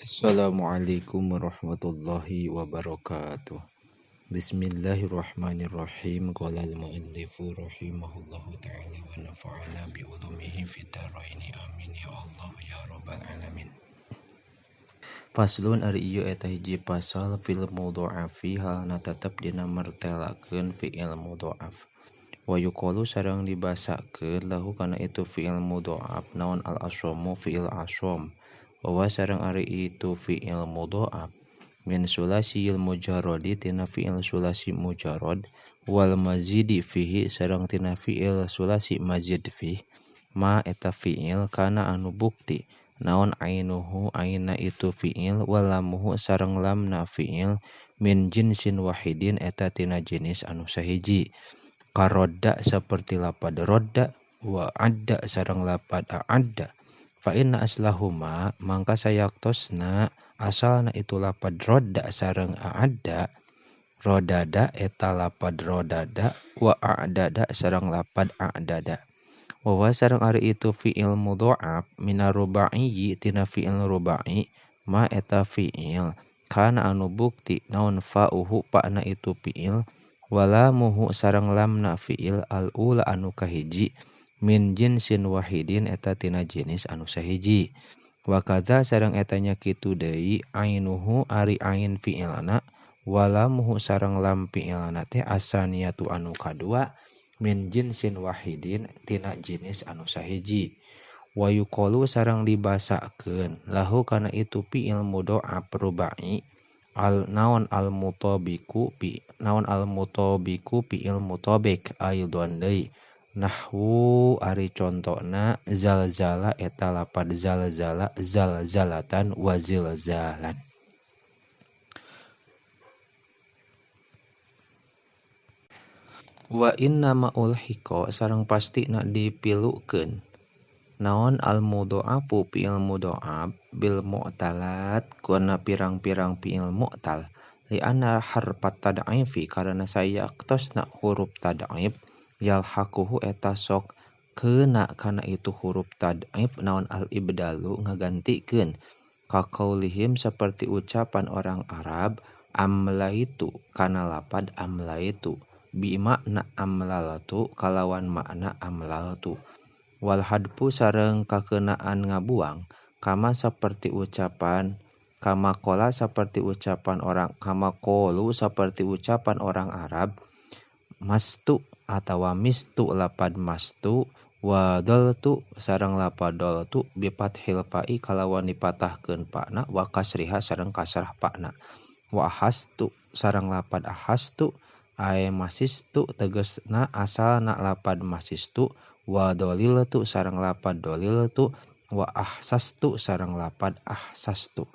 Assalamualaikum warahmatullahi wabarakatuh. Bismillahirrahmanirrahim. Qala al-muallifu rahimahullahu ta'ala wa nafa'ana bi ulumihi fid dharaini. Amin ya Allah ya rabbal alamin. Faslun ari ieu eta hiji pasal fil mudha'afi halna tetep dina mertelakeun fi'il mudha'af. Wa yuqalu sareng dibasakeun lahu kana itu fi'il mudha'af naon al-asamu fi'il asam. Wa sareng ari itu fi'il mudha'af min sulasil mujarradi tina fi'il sulasi mujarrad wal mazidi fihi sareng tina fi'il sulasi mazid fih ma eta fi'il kana anu bukti naon ainuhu aina itu fi'il walamuhu sareng lamna fi'il min jinsin wahidin eta tina jenis anu sahiji karodda seperti lapad rodda wa adda sareng lapad a'adda. Fa inna aslahuma mangka sayaktosna asalna itu lapad rodda sareng a'adda rodada eta lapad rodada wa a'dada sareng lapad a'dada. Wa sareng ari itu fi'il mudha'af minar ruba'i tina fi'il ruba'i ma eta fi'il kana anu bukti naon fa'uhu fa'na itu fi'il walamuhu sareng lamna fi'il al-ula anu kahiji min jinsin wahidin eta tina jenis anu sahiji. Wa kadza sareng eta nya kitu deui ainuhu ari ain fi'ilna walamuhu sareng lam fi'ilna teh asaniyatu anu kadua min jinsin wahidin tina jenis anu sahiji. Wa yuqalu sareng dibasakeun lahu kana itu fi'il mudha'af rubai al naon al mutabiqu fi naon al mutabiqu fi'il mutabiq aidon deui nahwu ari contona zalzala eta lapad zalzala zalzalatan wa zilzalan. Wa inna ma ulhiqa sareng pastina dipilukeun naon al mudha'afu fi'il mudha'af bil mu'talat kuna pirang-pirang fi'il mu'tal li anna harfat tad'ifi karena sayaktosna huruf tad'if yalhaquhu eta sok keuna kana itu huruf tad'if naon al ibdalu ngagantikeun kaqaulihim seperti ucapan orang Arab amlaitu kana lapad amlaitu bi makna amlalatu kalawan makna amlalatu wal hadfu sareng kakeunaan ngabuang kama seperti ucapan kama qala seperti ucapan orang kama qalu seperti ucapan orang Arab mastu atawa mistu lapad mastu wa daltu sareng lapad daltu bi fathil fa'i kalawan dipatahkeun fa'na wa kasriha sareng kasrah fa'na wa ahastu sareng lapad ahastu ae masistu tegesna asalna lapad masistu wa doliltu sareng lapad doliltu wa ahsastu sareng lapad ahsastu.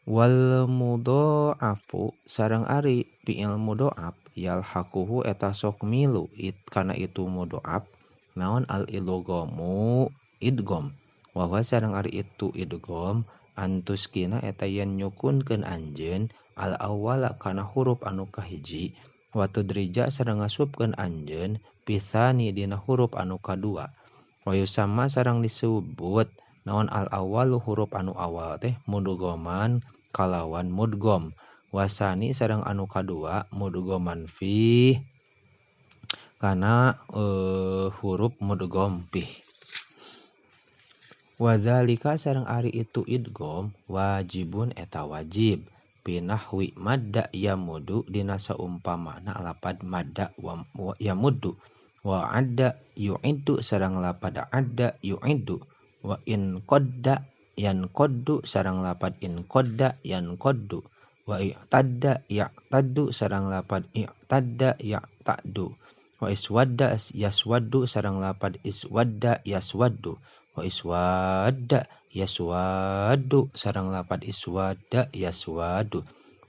Wal mudha'afu sareng ari fi'il mudha'af yalhaquhu eta sok milu it kana itu mudha'af naon al idghamu idgham wa huwa sareng ari itu idgham antuskina eta yen nyukunkeun anjeun al awwala kana huruf anu kahiji wa tudrija sareng ngasupkeun anjeun pitsani dina huruf anu kadua wa yusamma sareng disebut naon al awwalu huruf anu awal teh mudghaman kalawan mudgham wasani sareng anu kadua mudghaman fi kana huruf mudgham fi. Wazalika sareng ari itu idgham wajibun eta wajib binahwi madda yamudu dina saumpamana lapad madda wa yamuddu wa adda yu'iddu sareng lapad adda yu'iddu wa in qadda yan qaddu sareng lapad in qadda yan qaddu wa i'tadda ya'taddu sareng lapad i'tadda ya'taddu wa iswadda yaswaddu sareng lapad iswadda yaswaddu wa iswadda yaswaddu sareng lapad iswadda yaswaddu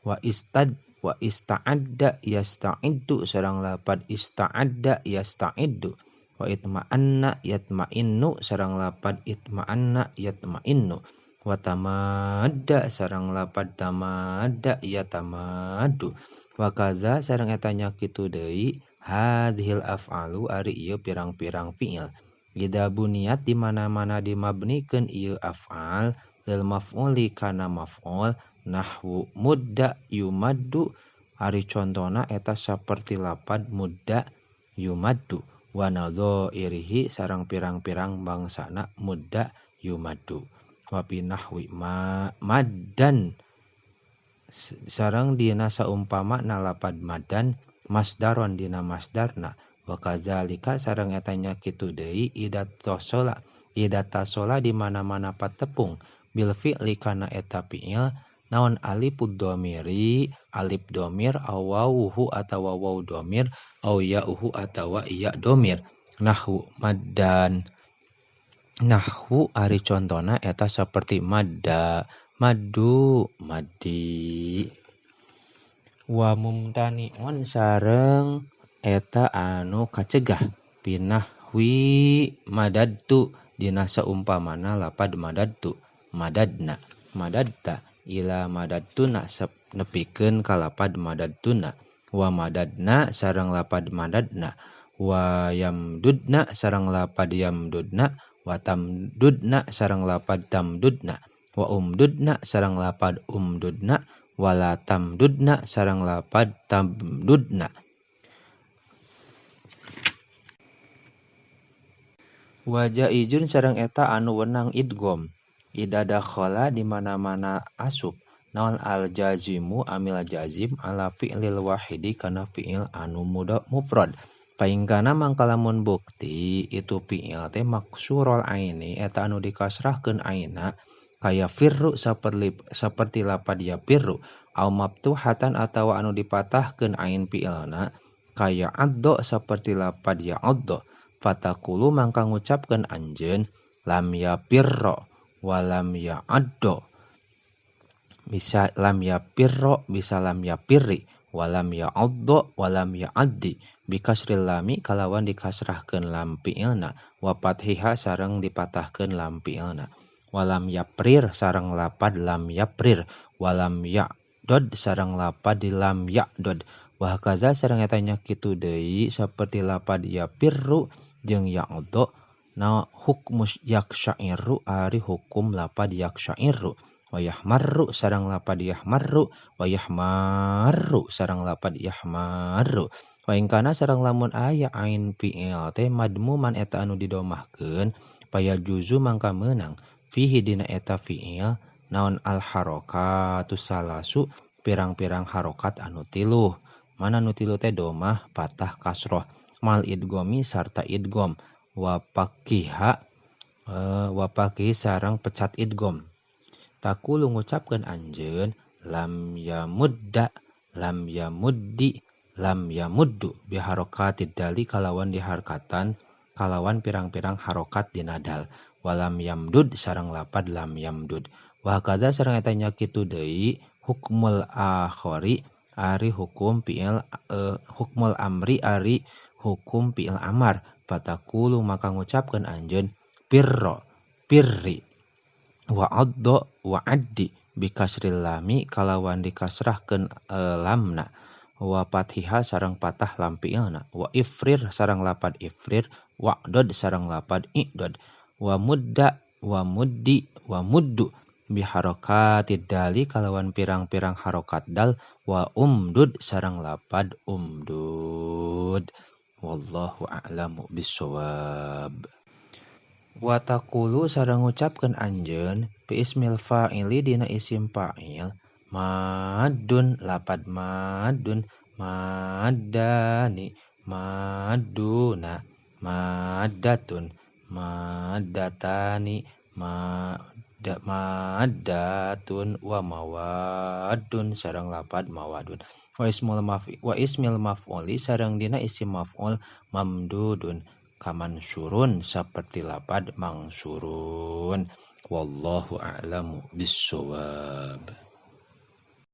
wa istad wa ista'adda yasta'iddu sareng lapad ista'adda yasta'iddu wa itma'anna yatma'innu sareng lapad itma'anna yatma'innu wa tamadda sareng lapad tamadda yatamaddu. Wa kadza sareng eta nya kitu deui hadhil af'alu ari ieu pirang-pirang fi'il ida buniat di mana-mana dimabnikeun ieu af'al Lil maf'uli kana maf'ul nahwu mudda yumaddu ari contona eta saperti lapad mudda yumaddu wa nadzairihi sareng pirang-pirang bangsana mudda yumaddu wa binahwi maddan sareng dina saumpama na lapad maddan masdaron dina masdarna wa kadzalika sareng eta nya kitu deui ida tasola di mana-mana patepung bil fi'li kana eta fi'il naon alifud dhamiri alif dhamir awawuhu atawa waw dhamir au ya'uhu atawa ya dhamir nahwu maddan nahwu ari contona eta saperti madda maddu maddi wa mumtani'un sareng eta anu kacegah binahwi madadtu dina saumpamana lapad madadtu madadna madadta ila madadtuna nepikeun ka lapad madadtuna wa madadna sareng lapad madadna wa yamdudna sareng lapad yamdudna wa tamdudna sareng lapad tamdudna wa umdudna sareng lapad umdudna wala tamdudna sareng lapad tamdudna. Wa jaizun sareng eta anu wenang idgham ida dakhala di mana-mana asup naon al jazimu amil jazim ala fi'lil wahidi kana fi'il anu mufrad paingkana mangka lamun bukti itu fi'il teh maksurul aini eta anu dikasrahkeun aina kaya firru saperti lapad ya firru au maftuhatan atawa anu dipatahkeun ain fi'ilna kaya addo saperti lapad ya addo fatakulu mangka ngucapkeun anjeun lam ya firro walam ya addo bisa lam ya pirro bisa lam ya pirri walam ya addo walam ya addi bikasril lami kalawan dikasrahkeun lam fi'ilna wa fathiha sareng dipatahkeun lam fi'ilna walam yaprir sareng lapad lam yaprir walam ya dod sareng lapad lam ya dod wa hakaza sareng eta nya kitu deui saperti lapad ya pirru jeung ya addo na hukmus yaksyairu ari hukum lapad yaksyairu wa yahmarru sareng lapad yahmarru wa yahmarru sareng lapad yahmarru wa ingkana sareng lamun aya ain fi'il teh madmuman eta anu didomahkeun paya juzu mangka meunang fihi dina eta fi'il naon al harakatu salasu pirang-pirang harokat anu tilu mana nu tilu teh domah patah kasroh mal idgomi sarta idgom wa pakiha wa pakihi sareng pecat idgom takulu ngucapkeun anjeun lam yamudda lam yamuddi lam yamuddu bi harakatid dali kalawan diharkatan kalawan pirang-pirang harokat dina dal walam yamdud sareng lapad lam yamdud wa hakaza sareng eta nya kitu deui hukmul akhari ari hukum fi'il hukmul amri ari hukum fi'il amar fatakulu maka ngucapkeun anjeun pirro pirri wa addo wa addi bikasril lami kalawan dikasrahkeun lamna wa fathiha sareng patah lam fi'ilna wa ifrir sareng lapad ifrir wa dod sareng lapad idod wa mudda wa muddi wa muddu bi harakatid dali kalawan pirang-pirang harokat dal wa umdud sareng lapad umdud wallahu a'lamu bissawab. Wa taqulu sareng ngucapkeun anjeun bi ismil fa'ili dina isim fa'il madun lapad madun maddani maduna maddatun maddatani maddatun wa mawadun sareng lapad mawadun wa ismil maf'uli sareng dina isim maf'ul mamdudun kamansurun saperti lapad mangsurun wallahu a'lamu bissawab.